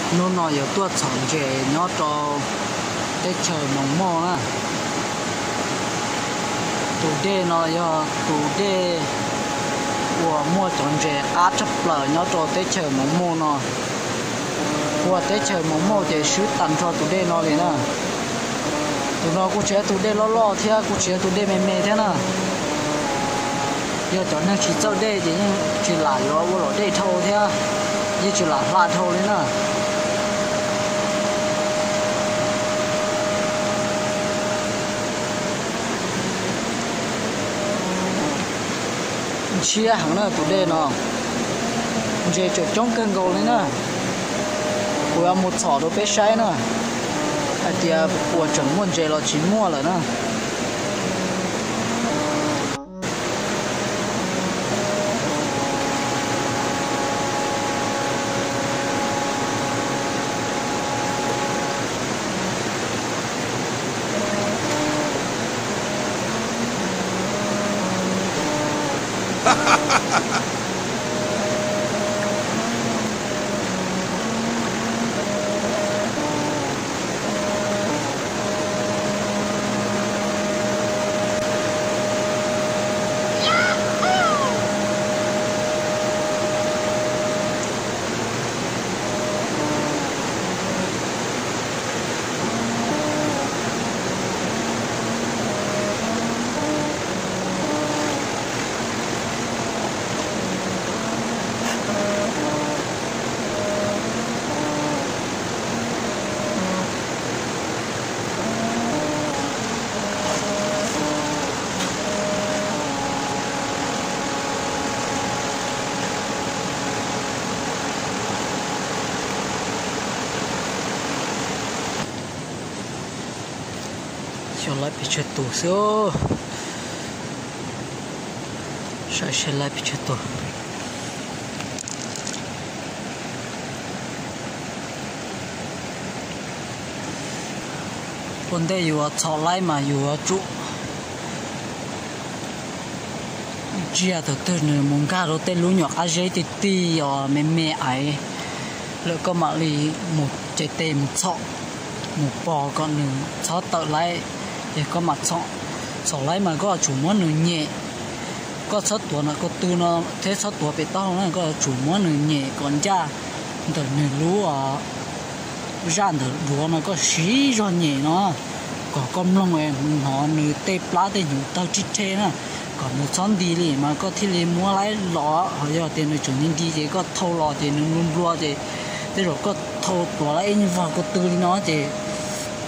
Hnub no yuav tuaj txhom ntses nyob rau teb chaws Moos Mauj na. Tus dej no yog tus dej uas muaj cov ntses qab tshaj plaws nyob rau teb chaws Moos Mauj no. Ua teb chaws Moos Mauj ces swb tag nrho tus dej no li na. Tus no kuj tsis yog tus dej loj loj thiab kuj tsis yog tus dej me me thiab na. Yog cov neeg tsis txawj dej ces yeej tsis lam yuav ua luam dej dhau thiab, yeej tsis lam hla dhau li na. Ntshiab heev na tus dej no, ntses tseem coob kawg nkaus li na. Kuv yuav mus txhom rau peb saib na, hais tias puas tseem muaj ntses los tsis muaj lawm na. Xyov lawv pes tsawg tus xwb. Saib seb lawv pes tsawg tus. Ua ntej yus txhom laib mas yus yuav tsum ntsia thaum twg nws mus nkag rau tej lub nyuam qab zeb ti ti os me me aiv lawm koj mam li mus cev tes mus txhom, mus pos kom nws txhob tawm laib, ces koj mam txhom. Txhom laib mas koj yuav tsum muab nws nyem. Koj txhob tuav ntawm ko tw no thiab txhob tuav pem taub hau na, koj yuav tsum muab nws nyem kom ncaj ntawm nws lub zaj ntawm duav no, koj siv zog nyem no kom koj mloog hnov nws tej plab tej hnyuv tawg rhib rhe na, kom nws txhob nti li mas koj thiaj li muab laib los. Ho yog tias nws tseem nti nti ces koj thau los ces nws nplua nplua ces tej zaum koj thau tuav laib ib nyuag vog ko tw li no ces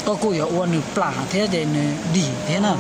koj kuj yuav ua nws plam thiab ces nws dim thiab na.